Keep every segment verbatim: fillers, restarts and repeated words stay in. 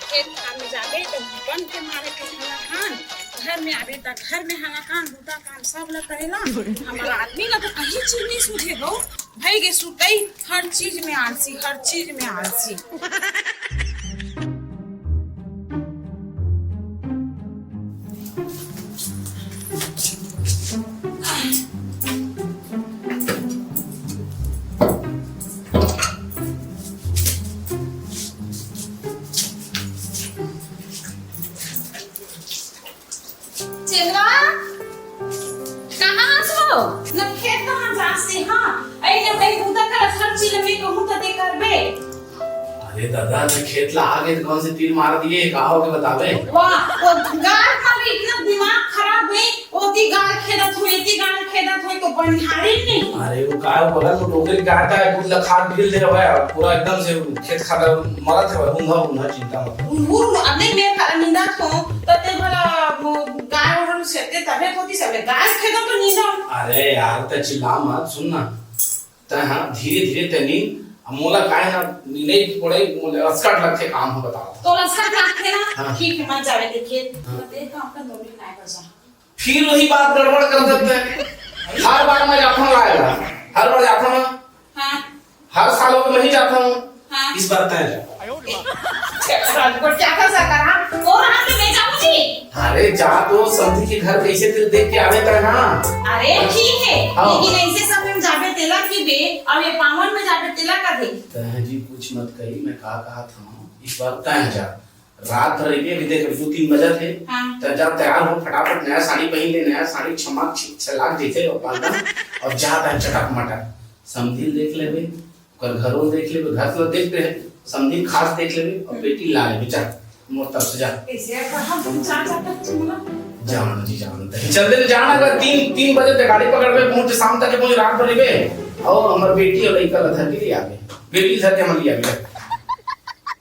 खेत खार में जाबे त बन के मारे के हलाकान, घर में आबे त घर में हलाकान, बूता काम सब ल करेला। हमारा आदमी ला तो कहीं चीज नहीं सूझे गो। भाई के सुतई, हर चीज में आलसी, हर चीज में आलसी। चेलवा, कहाँ हस वो? न खेत कहाँ जास हे, हाँ? अई न कहीं बूता करत, हर चीज में कहूँ त दे करबे। अरे दादा, मैं खेत ला आगे तो कौन से तीर मार दिए, का हो के बतावे? वाह, वो गाय का भी इतना दिमाग खराब है, ओती गाय खेदत हुई, एती गाय खेदत हुई, तो बनिहारी नहीं। अरे वो काय, वो बगल में डोकरी गाय का है, दूध ला खाद मिल दे रहा है, पूरा एकदम से खेत खाता मरत है, ऊंधा ऊंधा, चिंता मत। उन्हूर अब नहीं मैं भला निंदा थो, तते भला वो गाय और से ते तबे होती सब गाय खेदो तो निंदा। अरे यार, ते चिल्ला मत, सुन ना। तैं हाँ, धीरे धीरे तैं नींद। अब मोला काय ना, नींदे की पड़े, मोला असकट लगथे काम हो, बताओ। तो असकट लगथे ना? हाँ। ठीक है, मत जावे ते खेत। हाँ। तो देख, काम का दोनों नाय कर जा। फिर वही बात गड़बड़ कर देते हैं। हर बार मैं जाता हूँ लाएगा, हर बार जाता हूँ ना। हाँ। हर साल वो मैं ही जाता हूँ। हाँ। इस बार तैं जा। और क्या कर सकता, हाँ? और हाथ में मैं जाऊंगी? अरे जा तो, समधी के घर कैसे तेरे देख के आवे तैं ना। अरे ठीक है, हाँ। लेकिन ऐसे समय में जाबे तेला की बे, और ये पावन में जाबे तेला का दे। तैं जी कुछ मत कही, मैं का कहा था, इस बार तैं जा। रात भर रहिबे, अभी देख दो तीन बजत हे। हाँ। तैं जा, तैयार हो, फटाफट नया साड़ी पहन ले, नया साड़ी छमाक छ-, छलाक जैसे हो पाता, और जा तैं चटक मटक। समधी देख लेबे, ओकर घरो देख लेबे, घर तो देख रहे, समधी खास देख लेबे और बेटी ला लेबे, जा, मोर तरफ से जा। कैसे यार, कहाँ तुम जा, जा तक तुम ना? जान जी, जान तक। चल दे, जान, अगर तीन, तीन बजे तक गाड़ी पकड़बे, पहुंच, शाम तक पहुंच, रात भर लेबे, और हमर बेटी और लइका ला धर के ले आबे, बेटी धर के हम ले आबे।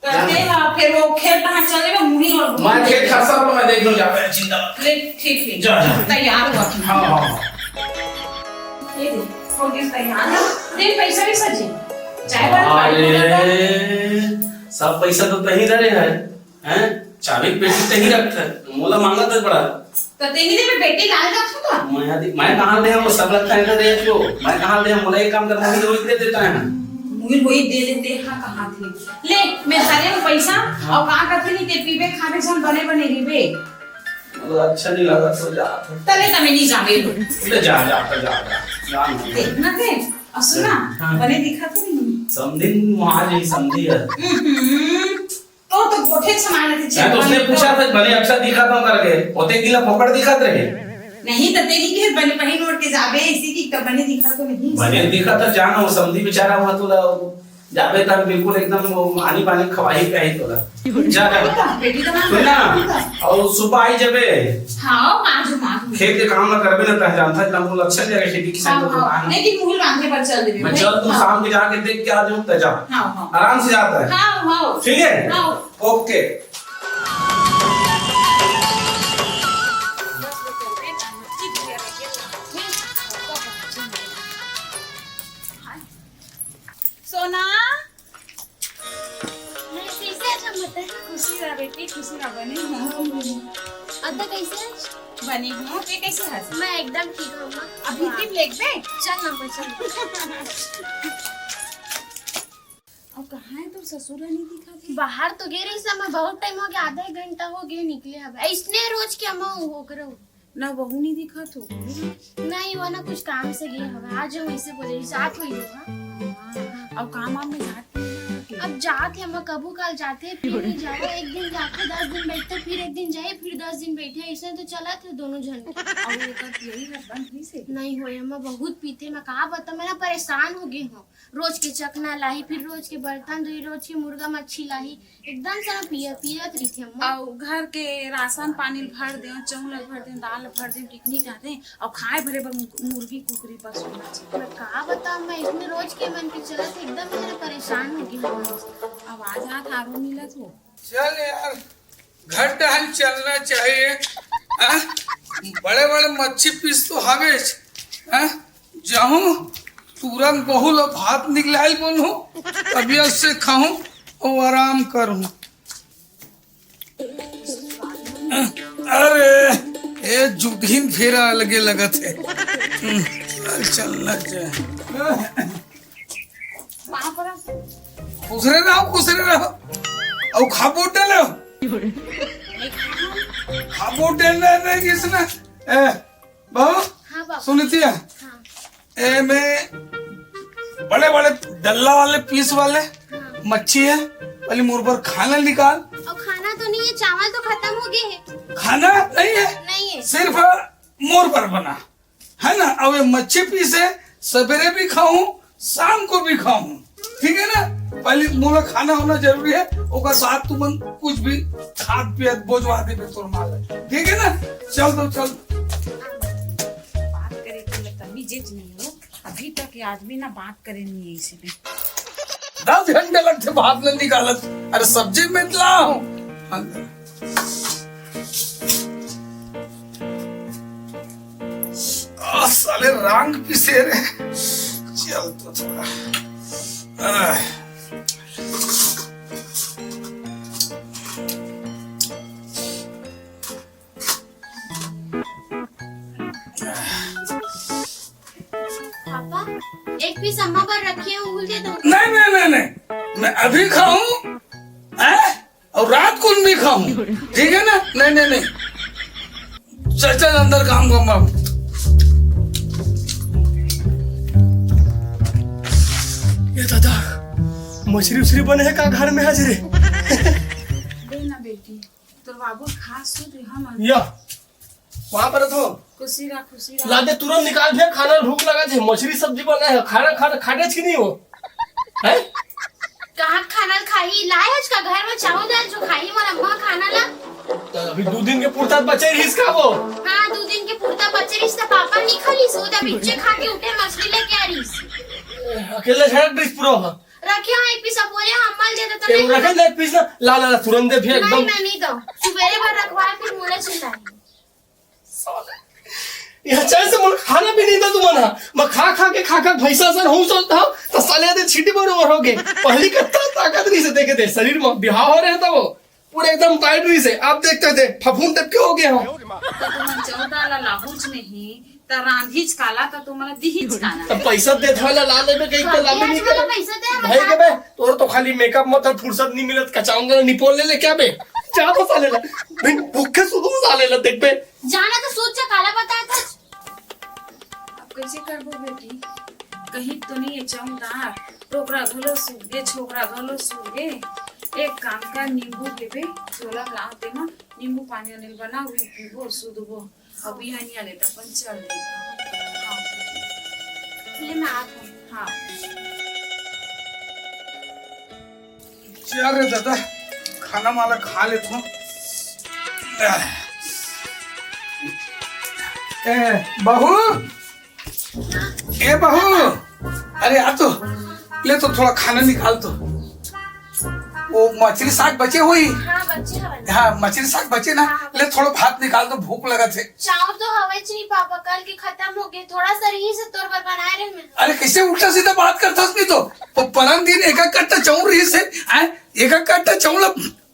करते हैं, फिर वो खेत कहाँ चलेगा, मुड़ी और मैं खेत खा सब मैं देख लूं, जा, चिंता मत। ले, ठीक है। जा, जा। तैयार हुआ। हाँ, हाँ। ये दे, हो गया तैयार। दे पैसा भी सजी। चाय वाला पानी अरे, सब पैसा तो तहीं धरे है, हैं? चाबी के पेटी तहीं रखत है। मोला मांगत है बड़ा। तो तेनी दे में बेटी लाल जात हो तो? मैं यदि, मैं कहाँ दे, वो सब लगता है तो दे जो। मैं कहाँ दे, मोला एक काम कर, मैं भी रोक दे देता है ना। मुई रोई दे लेते, हाँ, कहाँ थे? ले, मैं धरे हूँ पैसा, हाँ। और कहाँ करते नहीं ते पीबे, खाबे, जन बने बने रहिबे। मतलब अच्छा नहीं लगा तो जा। तले तमे नहीं जावे लो। ले जा, जा, जा, जा, जा। जा ना। देख ना दे, और सुना, हाँ। बने दिखा तो नहीं। समधिन वहाँ जी समधी है। हम्म, तो, तो गोठे छमाने थे। मैं तो उसने पूछा था, बने अच्छा दिखा था करके, होते किला फोकट दिखा रहे। नहीं, तो तेरी के बने पहन ओढ़ के जाबे, इसी की तो बने दिखा तो नहीं। बने दिखा था, जाना वो समधी बेचारा हुआ तो ला, जाबे तब बिल्कुल एकदम वो आनी पानी खवाही पियाही तोला। जा, जा। बेटी तो ना सुन ना, और सुबह आई जबे। हाँ, माँ जो माँ। खेत के काम ना करबे ना, पहचान था, इतना वो अच्छा नहीं लगा खेती किसान हाँ, को हाँ। काम। लेकिन मुहिल बांधे पर चल देबे। मैं चल, तू हाँ। शाम के जाके देख के आ जाऊँ, तै जा। हाँ, हाँ। आराम से जाता है। हाँ, हाँ। ठीक है? हाँ। ओके। सोना। मैं कैसे अच्छा मत है? खुशी रह बेटी, खुशी रह, बने हूँ। अदा कैसे है? बने हूँ, ते कैसे हस? मैं एकदम ठीक हूँ, माँ। अभी वाह। दिन लेट बे? चल ना, मैं चल। अब कहाँ है तोर ससुर, नहीं दिखा थे? बाहर तो गे रहिस, मैं बहुत टाइम हो गया, आधा एक घंटा हो गया निकले हवे। ऐसने रोज के अम्मा ओकरो। ना वहू नहीं दिखा थो। नहीं, वो ना कुछ काम से गए हवे। आज हम ऐसे बोले, साथ हुई होगा। हाँ, अब काम वाम में जात नहीं है कि? अब जात है, अम्मा कभू काल जाते, फिर नहीं जाए। एक दिन जाते, दस दिन बैठते, फिर एक दिन जाए, फिर दस दिन बैठे, ऐसे तो चला थे दोनों जन। और वो कर यही रख बंद हुई से? नहीं होए, अम्मा बहुत पीते, मैं कहा बता, मैं ना परेशान हो गई हूँ। रोज के चखना लाही, फिर रोज के बर्तन धोई, रोज के मुर्गा मच्छी लाही, एकदम से ना पिय-, पियत रहिथे अम्मा। अउ घर के राशन पानी ल भर देव, चाउर ल भर देव, दाल ल भर देव, टिकनी कहते, अउ खाए भरे बर मु-, मुर्गी कुकरी बस होना चाहिए। मैं का बताऊं, मैं इसमें रोज के मन के चलत एकदम से परेशान हो गई हूँ। आवाज हाथ आरो मिलत हो। चल यार, घर टहल चलना चाहिए। हाँ? बड़े बड़े मच्छी पीस तो हवेच। हाँ? जाहूँ, तुरंत बहू ल भात निकलाइल बोलूँ, तबियत से खाहूँ और आराम करूँ। अरे, ए जुगहिन फेरा अलगे लगत हे। हम्म, चल, चल, लग जा। खुसरे रहो, खुसरे रहो। अउ खाबो डले। खाबो डले नहीं किसने। ए, बहू, हाँ बाबू। सुनतिया? हाँ। ए में बड़े बड़े डल्ला वाले पीस वाले हाँ। मच्छी हे, पहले मोर बर खाना निकाल। अउ खाना तो नहीं हे, चावल तो खतम हो गे हे। खाना नहीं हे? नहीं हे। सिर्फ मोर बर बना, हे ना? अउ ए मच्छी पीस हे, सबेरे भी खाहूं, शाम को भी खाहूं, ठीक हे ना? पहले मोला खाना होना जरूरी हे, ओकर बाद तुमन कुछ भी खात पियत बोजवा देबे तोर माल, ठीक हे ना? चल तो चल। बात करे के मतलब भी जेज नहीं हो, अभी तक ये आदमी ना बात करे नहीं है इसीलिए। दस घंटे लगथे भात ल निकालत। अरे सब्जी में लाहूं। आ, साले रांग पिसे रे। चल तो थोड़ा। आ। पापा, एक पीस अम्मा बर रखे हंव, उहू ल दे दो। नहीं, नहीं, नहीं, नहीं, मैं अभी खाहूं, हैं? अउ रात को भी खाहूं, ठीक हे ना? नहीं, नहीं, नहीं, चल, चल अंदर काम को अम्मा। ए दादा, मछरी उछरी बने हे का घर में आज रे? दे ना बेटी, तोर बाबू खा सुध हम या। वहां पर तो खुशी रह, खुशी रह। ला दे, तुरंत निकाल फेर खाना, भूख लगत हे, मछरी सब्जी बना हे, खाना खाना खाने छी नहीं हो, हैं? कहाँ खाना खाही? लाए आज का घर में चावल दाल जो खाही मोर अम्मा खाना ला। तो अभी दो दिन के पुरता बचे रहिस का वो? हाँ, दो दिन के पुरता बचे रहिस त पापा नहीं खा लिस, वो त बिच्चे खा के उठे मछली लेके आ रहिस। अकेले झड़क दिस पूरा हो। रखे हो एक पीस बोले हम अम्मा ल दे दे ए, तने। रखे ना एक पीस ना, ला ला ला, तुरंत दे फिर नहीं, एकदम। मैं नहीं दो, सुबेरे भर रखवाए फिर मोला चिल्लाए। ये चैन से मोला खाना भी नहीं दे तुमन हा। मैं खा खा के, खा खा भैंसा सर हूँ सोचता हूँ, तो साले दे छीटी बड़ ओवर हो गए। पहली कत्ता ताकत नहीं से देखे थे शरीर में, बिहाव हो रहे था वो, पूरे एकदम टाइट नहीं से। आप देखते थे फफूंद टाइप के हो गए हो। तो तुमन चौदह ला लाहूच नहीं, त रांधीच काला, त तुमन दिहीच काला। तो पैसा दे थोड़ा ला लेबे कहीं तो लाबे नहीं करे। पैसा दे हम भाई के बे, तोर तो खाली मेकअप में तो फुर्सत नहीं मिलत, कचाऊंगा निपोल ले ले क्या बे? जा तो साले ला, बिन भूखे सुधू साले ला देख बे। जाना तो सोच के काला बताया था। अब कैसे करबो बेटी? कहीं तो नहीं है चौंदा, टोकरा घलो सूख गे, छोकरा घलो सूख गे। एक काम कर, नींबू के बे, झोला ला दे ना, नींबू पानी अनिल बना, वही पीबो, सुधबो। अब यहाँ नहीं आले तो अपन चल दे। हाँ। ले मैं आत हूँ। हाँ। चल रे दादा, खाना वाला खा लेथों। ए, बहू, ए बहू, अरे आ तो, ले तो थोड़ा खाना निकाल तो। वो मछली साग बचे हुई। हाँ, बचे हवन। हाँ, मछली साग बचे ना, हाँ, ले थोड़ा भात निकाल तो, भूख लगत हे। चाउर तो हवे च नहीं पापा, कल के खतम हो गए, थोड़ा सा रहिस हे तोर बर बनाए रहे मैं। अरे कैसे उल्टा सीधा बात करथस नहीं तो, वो परन दिन एक एक कट्टा चाउर रहिस हे, हैं? एक एक कट्टा चाउर ला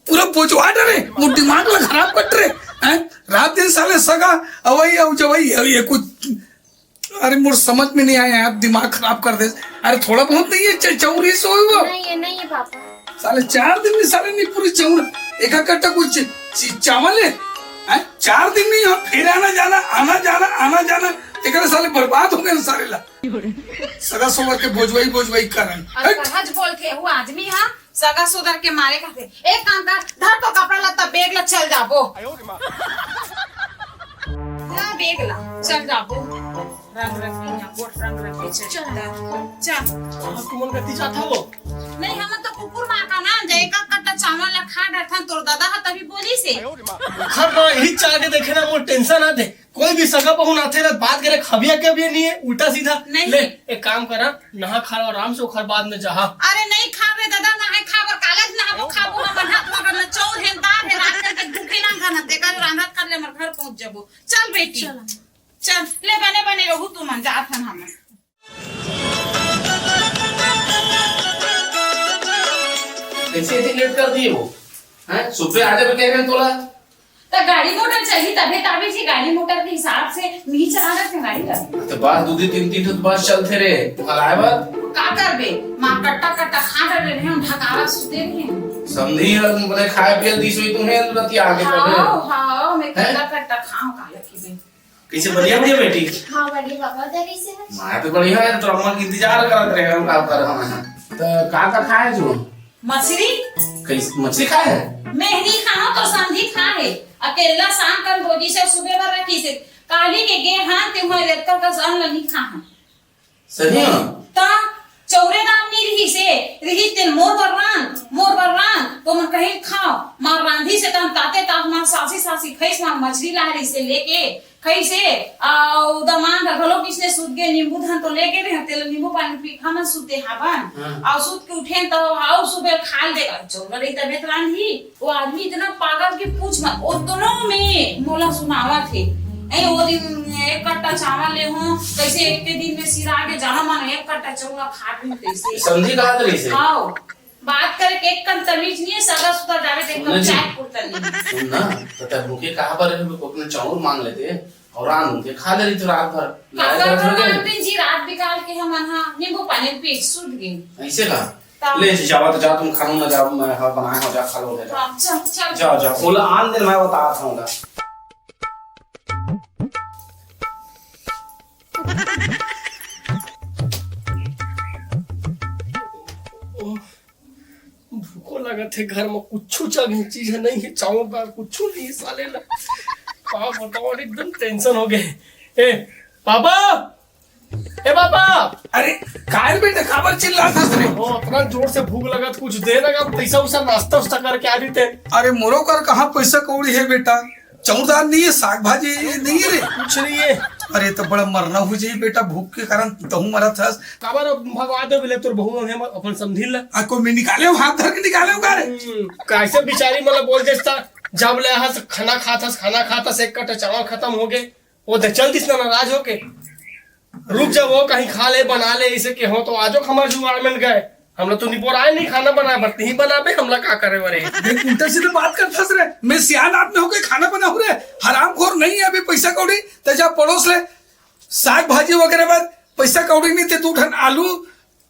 पूरा बोझवा डरे, वो दिमाग ला खराब कर डरे, हैं? रात दिन साले सगा अवई अउ जवई ये कुछ, अरे मोर समझ में नहीं आया यार, दिमाग खराब कर दे। अरे थोड़ा बहुत नहीं है, च-, चाउर रहिस होय वो। नहीं है, नहीं है पापा। साले चार दिन में साले नहीं पूरी चाउर, एक एक कट्टा कुछ ची-, चावल है, हैं? चार दिन में यहाँ फिर आना जाना, आना जाना, आना जाना, एकरे साले बर्बाद हो गए सारे ला। सगा सोगर के बोझवाई, बोझवाई करन। अब हट। सहज बोल के वो आदमी हा सगा सोदर के मारे खातिर। एक काम कर, धर तो कपड़ा लत्ता, बैग ला, चल जाबो। ला बैग ला, चल जाबो। रंग रंगीन, गोठ रंग रंगीन चल। चल। चल। अब तुमन कति जात हवो? नहीं, हम तो कुकुर मार का ना, जे एक कट्टा चावल ला खा डरथन, तोर दादा हा तभी बोली से। खर ना, यही चाह के देखे ना, मोर टेंशन आथे। कोई भी सगा बहू आथे ना, बात करे, खबिया के भी नहीं है, उल्टा सीधा। नहीं। ले, एक काम करा, नहा खा लो आराम से, ओखर बाद में जहा। अरे नहीं खा रे दादा, नहाए खा बर कालज नहाबो खाबो हमन, हाथ में अगर न चाउर है, दाल है, रात करके भूखे ना खाना, तेकर रांधत कर ले, हमर घर पहुंच जाबो। चल बेटी, चल। चल, ले बने बने रहू तुमन, जात हन हमन। कैसे इतनी लेट कर दिए वो? हैं? सुबह आ जाबे कह रहे हैं तोला। त गाड़ी मोटर चलही तभे ताबे जी, गाड़ी मोटर के हिसाब से नहीं चलाना थे गाड़ी ला। त बस दू दिन तीन तीन ठो बस चलथे रे, तू हलाए बर। का करबे, माँ कट्टा कट्टा खा डरे रहे, हम ढकारा सुते रहे। समधी हर बोले खाए पिए दिस हुई तुम्हें रतिया आगे पड़े। हाँ, हाँ, मैं हैं? कट्टा कट्टा खाऊं, का लगी बे। कैसे बढ़िया बढ़िया बेटी? हाँ, बढ़िया बाबा, उधर कैसे है? मैं तो बढ़िया है, तो अम्मा की इंतजार करत रहे हम, का कर हम। त का का खाए जो? मछली? कैसे मछली खाए है? मैं नहीं खाऊं तो समधी खा है। अकेला शाम कर भोजी से सुबह बर रखी से। काली के गे हाथ ते हुआ रेतका का जान ला नहीं खा है। सही में? ता चौरे नाम नहीं रही से, रही तेल मोर बर रांध, मोर बर रांध, तो मन कहीं खाओ, मार रांधी से तम ताते तात मार सासी सासी खैस मार मछली ला रही से लेके, खैसे, अउ दमांद ह घलो किसने सूत गे, नींबू धन तो लेके रहे, तेल नींबू पानी पी खा मन सूते हावन। हाँ। अउ सूत के उठेन तो हाउ सुबह खा ले, अउ चौरा रही तबियत रांधी। वो आदमी इतना पागल कि पूछ मत, उतनो में मोला सुनावत हे। ए, वो दिन एक कट्टा चावल ले हो, कैसे एक के दिन में सिरा के जाना मन एक कट्टा चौरा खा भी कैसे। समधी कहा तो रही से। आओ। बात करे के एक कन तमीज नहीं है, सगा सुता जावे तो एकदम सुन ना जी। चाय कुर्ता नहीं। सुन ना, तो तब मुके कहा पर है, अपने चाउर मांग लेते और रांध के खा ले रही तो रात भर। लड़ाई काका झगड़ा कर भगवान ले। दिन जी रात बिकाल के हम अनहा नींबू पानी पी के सूत गए। ऐसे का? तब ले जी, जावा तो जा, तुम खाना ना जाओ, मैं हाँ बनाया हो जा, खा लो जा। हाँ, चल, चल। जा, जा, बोला आन दिन मैं बता था। ओह, भूखो लागत हे, घर में कुछु चीज, चीज नहीं है, चावल दाल कुछु नहीं है साले ला। का बताओ, एकदम tension हो गए। ए पापा, ए पापा। अरे, काय बेटा, काबर चिल्लात हस रे? ओ, इतना जोर से भूख लगा, कुछ दे ना, पैसा उसा, नाश्ता उस्ता करके आ रही थे। अरे मोरो कर कहाँ पैसा कौड़ी है बेटा? चौदार नहीं है, साग भाजी नहीं है रे। कुछ नहीं है। अरे तो बड़ा मरना हो जाई बेटा, भूख के कारण तहूँ मरत हस। काबर भगवा दे बोले तोर बहू हम अपन समझी ला। आ कोई मैं निकाले हूँ, हाथ धर के निकाले हूँ का रे? हम्म, कैसे बिचारी मतलब बोल देता, जब ले हस खाना खात हस, खाना खात हस, एक कट्टा चावल खत्म हो गए, वो दे चल दिस ना नाराज होके। रुक जा, वो कहीं खा ले, बना ले, इसे के हो तो आजो हमार जुगाड़ मिल गए। हम लोग तो निपोराए नहीं खाना बनाए बर, नहीं बनाबे, हमला का करे बरे। देख, उल्टा सीधा बात करत हस रे। मैं सियान आदमी होके खाना बनाहूँ रे, हरामखोर नहीं है अभी पैसा कौड़ी। ते जा पड़ोस ले, साग भाजी वगैरह बर पैसा कौड़ी नहीं, ते दू ठन आलू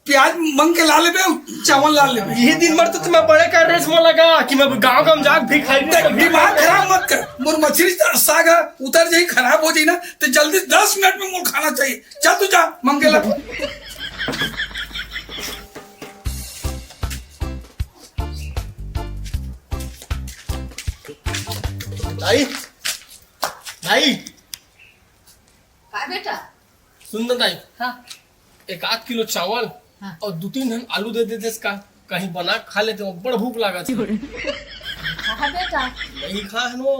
प्याज मंग के ला लेबे, चावल ला लेबे। यही दिन भर तो तुम्हें बड़े का रेस में लगा कि मैं गांव गांव जाके भिखारी देख, दिमाग खराब मत कर। मोर मछली सा-, साग है, उतर जाई, खराब हो जाई ना, तो जल्दी दस मिनट में मोर खाना चाहिए। जा तू जा, मंग के ला। दाई, दाई। का बेटा? सुन ना दाई। हाँ। एक आध किलो चावल हाँ। और दू तीन ठन आलू दे देतेस का? कहीं बना के खा लेते, बड़ भूख लागत हे। हाँ बेटा। नहीं खा है वो।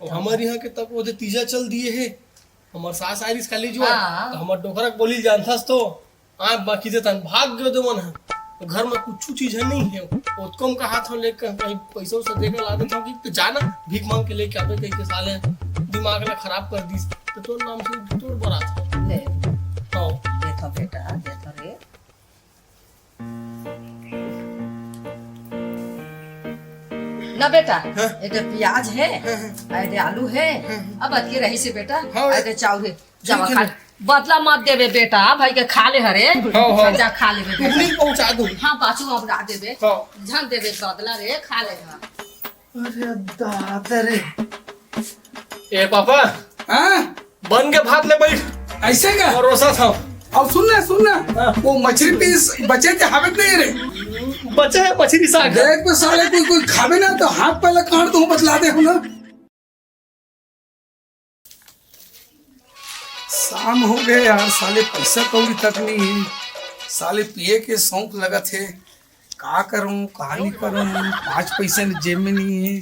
और हमारे यहाँ के तब वो दे तीजा चल दिए है। हमार सास आइरिस काली जो हाँ। तो हमार डोकरा के बोली जानथस तो। आप बाकी दे तन भाग गयो दे मन ह। तो घर में कुछ चीज है नहीं है। ओतको हम कहा था लेकर कहीं पैसा उसा देकर ला देता हूँ कि तो जाना भीख मांग के लेके आवे कहीं के साले दिमाग ना खराब कर दीस। तो तोर नाम से तोर बरात हो। ले। हाँ। देखो बेटा, देखो रे। ना बेटा, हाँ। ये दे प्याज है, हाँ, हाँ। ये दे आलू है, हाँ, हाँ। अब अतके रही से बेटा, हाँ, ये दे चाउर है। ठीक जावा है। खा। बदला मत देबे बेटा, भाई के खा ले हरे। हाँ, हाँ। जा खा लेबे तू बेटा। नहीं पहुंचा दू। हाँ, पाछू अब ला देबे। हाँ। झन देबे बदला रे, खा ले हाँ। अरे दादा रे। ए पापा। हाँ? बन के भात ले बैठ। ऐसे का? परोसा था। अब सुन ना, सुन ना। हाँ। वो मछली पीस बचे थे, हावत नहीं रे। बचे है मछली साग। देख तो साले कोई, कोई खावे ना तो हाथ पहले काट दो, बतला दे हम ना। शाम हो गए यार, साले पैसा कौड़ी तक नहीं है। साले पिए के शौक लगत है, का करूं, का नहीं करूं, पाँच पैसा ने जेब में नहीं है।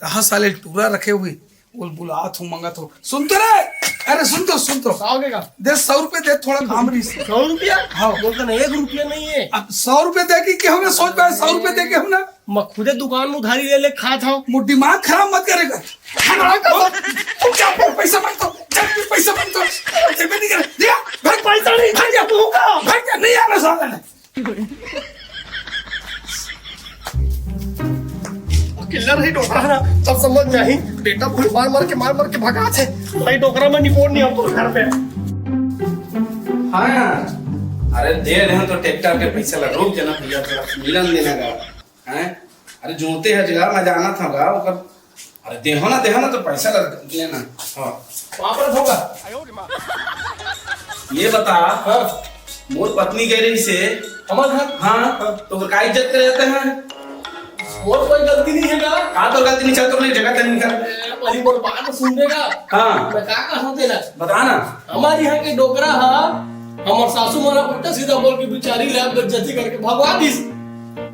रहा साले टूरा रखे हुए, बोल बुलात हूँ, मंगत हूँ। सुन तो रे, अरे सुन तो, सुन तो। का हो गया? दे सौ रुपये दे, थोड़ा काम रही से। सौ रुपया? हाँ। बोलते ना, एक रुपया नहीं है। अब सौ रुपये दे के क्या होगा? सोच पाए, सौ रुपये दे के हम ना। मैं खुदे दुकान में उधारी ले ले खा था। वो दिमाग खराब मत करेगा। खराब कर। तू जा, पैसा मत दो, जा, पैसा मत दो। देबे नहीं करे। दिया, भाई पैसा नहीं, भाग जा। तू का? भाग जा, नहीं आना साला ने। चिल्ला रही डोकरा ना, तब समझ में आही। बेटा, पूरे मार मार के, मार मार के भगाथे। भाई, डोकरा में निपोर नहीं हम तो घर पे। हाँ यार, अरे दे रहे हैं तो ट्रैक्टर के पैसा ला रोक देना भैया, थोड़ा मिलन देना का है। अरे जोते है जगह मैं जाना था गा ओकर। अरे देहो ना, देहो ना तो पैसा ला लेना। हाँ। वहाँ पर होगा। ये बता, हाँ। मोर पत्नी कह रही से। हमर घर? हाँ। हाँ। तो ओकर का इज्जत करे रहते हैं? मोर कोई गलती नहीं है का? का तोर गलती नहीं, चल तोर नहीं जगह तक निकल। ए, पहली मोर बात सुन देगा। हाँ। मैं का कहूँ तेला? बता ना। हमारे यहाँ के डोकरा हा, हमर सासू मन ला उल्टा सीधा बोल के बिचारी ला बेइज्जती करके भगवा दिस।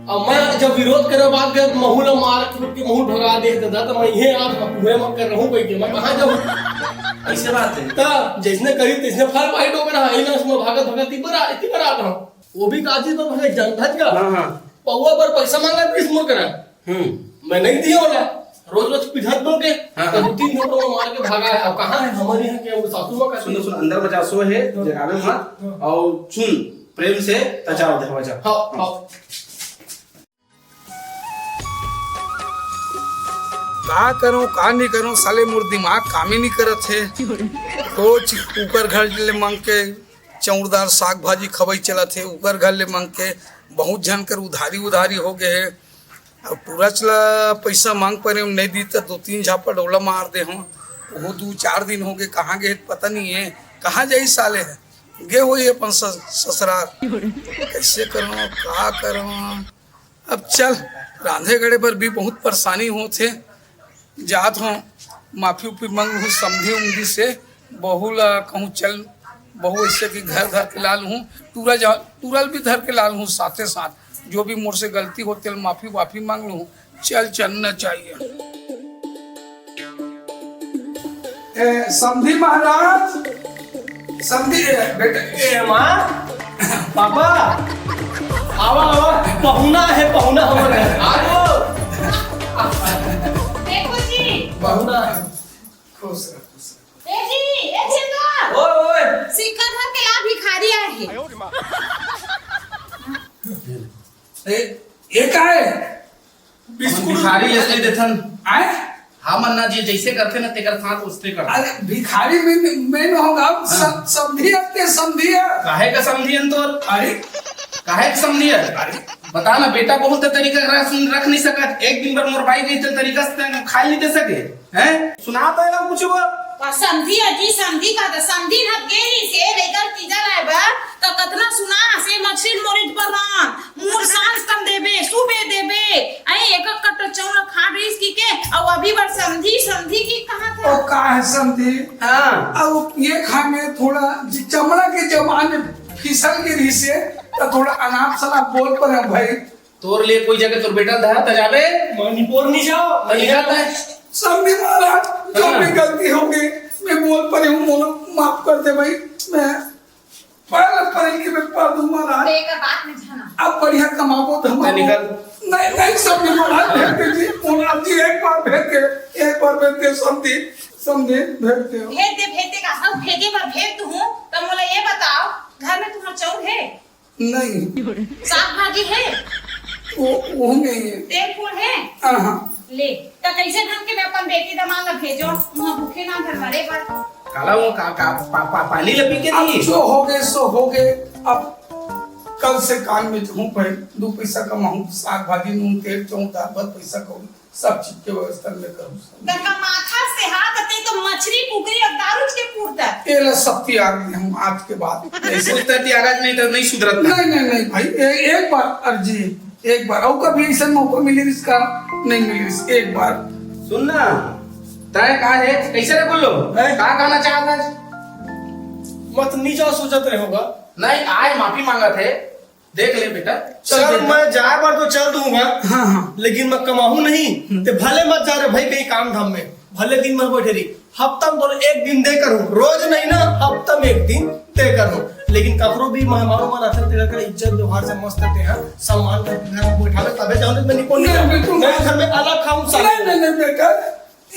अब मैं जब विरोध करे बात कर, महू ला मार कूट के महू भगा दे दादा, तो मैं ये आज पूरे मत कर रहूँ कोई के, मैं कहाँ जाऊँ? ऐसे बात है। ता जैसने करी तैसने फल पाई डोकरा हा, इना उसमें भागत भागत इतना इतनी बड़ा था। वो भी काजी तो भले जनता का। हाँ, हाँ। पौवा पर पैसा मांगा बीस मोर करा। हम्म। मैं नहीं दिया वाला। रोज रोज पिधत बोल के। हाँ, तो हाँ। दो तीन घंटों में मार के भागा है। अब कहाँ है हमारे यहाँ के वो सासू माँ का? सुनो, सुनो, अंदर में जा, सो है, हाँ। जगावे मत। हाँ। और सुन, प्रेम से तचाव दे, बजा। हाँ, हाँ। का करूं, का नहीं करूं, साले मोर दिमाग काम ही नहीं करत है। रोज ऊपर घर ले मांग के चौड़दार साग भाजी खवई चलत हे, उकर घर ले मांग के बहुत झन कर उधारी उधारी हो गए हे। अब टूरच ला पैसा मांग परे, नहीं दी त दो तीन झापड़ ओला मार दे हो। वो दू चार दिन हो गए, कहाँ गए पता नहीं है, कहाँ जाई साले है, गे होई अपन स-, ससुराल। कैसे करूँ, का करूँ? अब चल, रांधे गढ़े बर भी बहुत परेशानी होत हे। जात हों, माफी उफी मांग लूँ समधी उमधी से, बहू ला कहूँ चल, बहू ऐसे कि घर धर के ला लूँ, टूरा जा, टूरा ल भी धर के ला लूँ, साथे साथ जो भी मोर से गलती होत तेल माफी वाफी मांग लूँ, चल चलना चाहिए। ए, समधी महाराज, समधी, ए, बेटा, ए, माँ, पापा, आवा, आवा, पहुना है, पहुना हमर घर। आ जाओ। देखो जी। पहुना है। खुश रह, खुश रह। ए जी, ए झिलवा। ओए, ओए। सिक्का धर के ला, भिखारी आए हे। ए, ये का है? बिस्कुट। भिखारी ले, ले देथन। आए? हमन ना जे जैसे करथे ना, तेकर साथ उसते करथे। अरे, भिखारी में, में होगा, हाँ। सम-, समधी हते, समधी है। काहे का समधी हन तोर? अरे। काहे का समधी है? अरे। बता ना, बेटा बहुत तरीका रख, रख नहीं सकत। एक दिन भर मोर भाई गई तो तरीका से तैं खा नहीं दे सके, हैं? सुना तो एला कुछ वो। का समधी अजी, समधी का त समधी न गेरी से लेकर तीजा लाए बर, त कतना सुना से मछली मोरित पर रान। मोर सांस कम देबे, सुबे देबे। अरे एक एक कट्टो चाउर खा रहीस की के, अउ अभी बर समधी, समधी की कहा था। ओ का है समधी? हाँ। अब ये खाने थोड़ा ज-, चमड़ा के जमाने फिसल के रही से, तो थोड़ा अनाप शनाप बोल पर है भाई। तोर लिए कोई जगह तोर बेटा धरा त जाबे? मणिपुर नहीं जाओ। त निकलता है। समधी महाराज, जो हाँ। भी गलती हो गई, मैं बोल परे हूँ, मोला माफ कर दे भाई। मैं पहले पढ़ेंगे, मैं पढ़ दूं महाराज। बेटा, बात में जाना। अब बढ़िया कमाबो तो हम। मैं निकल। नहीं, नहीं, समधी महाराज, भेज दे जी। महाराज जी, एक बार भेज दे, एक बार भेज दे, समधी, समधी, भेज दे। भेज दे, भेज दे, का सब भेजे बर भेज दूं, तब मोला ये बताओ, घर में तुम्हारा चाउर है? नहीं। साग भाजी है? वो, वो नहीं है। तेल फूल है? हाँ, हाँ। ले, त कैसे ढंग के मैं अपन बेटी दमाद ला भेजो? वहाँ भूखे ना घर मरे बर। काला वो का, का, पा, पा, पानी ल पी के अब नहीं? जो हो गए, सो हो गए। अब कल से काम में हूँ भाई, दो पैसा कमाऊँ, साग भाजी, नून, तेल, चाउर, दाल, भात, पैसा कौड़ी, सब चीज के व्यवस्था मैं करूँ। त कमाथा से हाथ ते तो मछरी, कुकरी और दारू के पूरता। ये ला सब त्याग दे हम आज के बाद। ऐसे सुधरत ही आवाज नहीं तो नहीं सुधरत ना। नहीं, नहीं, नहीं भाई, ए-, एक बार अर्जी, एक बार और कभी ऐसा मौका मिले इसका नहीं मिले, एक बार। सुन ना, तय का है, कैसे रे बोलो? हैं? का कहना चाहता है? मत नीचा सोचत रहे होगा। नहीं, आज माफी मांगा थे। देख ले बेटा, चल सर, बेटा। मैं जाए बर तो चल दूंगा, हाँ, हाँ। लेकिन मैं कमाहूं नहीं। हम्म। ते भले मत जा रे भाई कहीं काम धाम में, भले दिन भर बैठे रही, हफ्ता में तो एक दिन दे करूं, रोज नहीं ना, हफ्ता में एक दिन दे करूं। लेकिन ककरो भी मेहमानों में रहते तेरा का इज्जत व्यवहार से मस्त रहते हैं, सम्मान करके घर में बैठा ले, तबे जाओ, नहीं तो मैं निकल नहीं, जाऊं। बिल्कुल। मैं घर में अलग खाऊं, साले। नहीं, नहीं, नहीं, बेटा,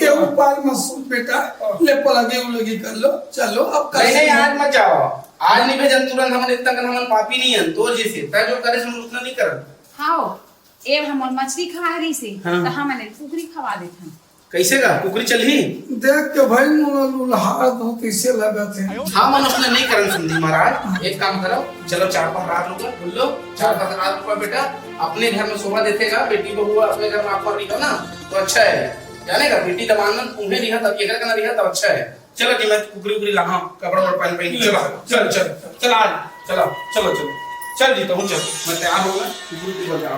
ये उपाय मत सोच बेटा, हाँ। ले पलगे उलगी कर लो, चलो अब नहीं, नहीं, आज मत जाओ, आज नहीं भेजन तुरंत, हमन इतना कर, हमन पापी नहीं हन, तोर जैसे, तै जो करे हम उतना नहीं करन। हाँ, ए हमन मछली खा रही से, हाँ। त हमन कुकरी खवा देथन। कैसे का कुकरी चलही? देख के भाई मोला लुलहा दो कैसे लगत है। हाँ मन उसने नहीं करन समझी महाराज, एक काम करो, चलो चार पांच रात रुको, बोल लो चार पांच रात रुको बेटा, अपने घर में शोभा देखेगा, बेटी बहू अपने घर में आप रिहो ना तो अच्छा है, जाने का बेटी दमांद तुम्हें रिहा तब ये घर का ना रिहा तब अच्छा है। चलो जी मैं कुकरी उकरी लाहा, कपड़ा वपड़ा पहन पहन चलो चल चल चल आ चलो चलो चलो चल जी तो हूँ चल मैं तैयार होगा कुकरी उकरी बजा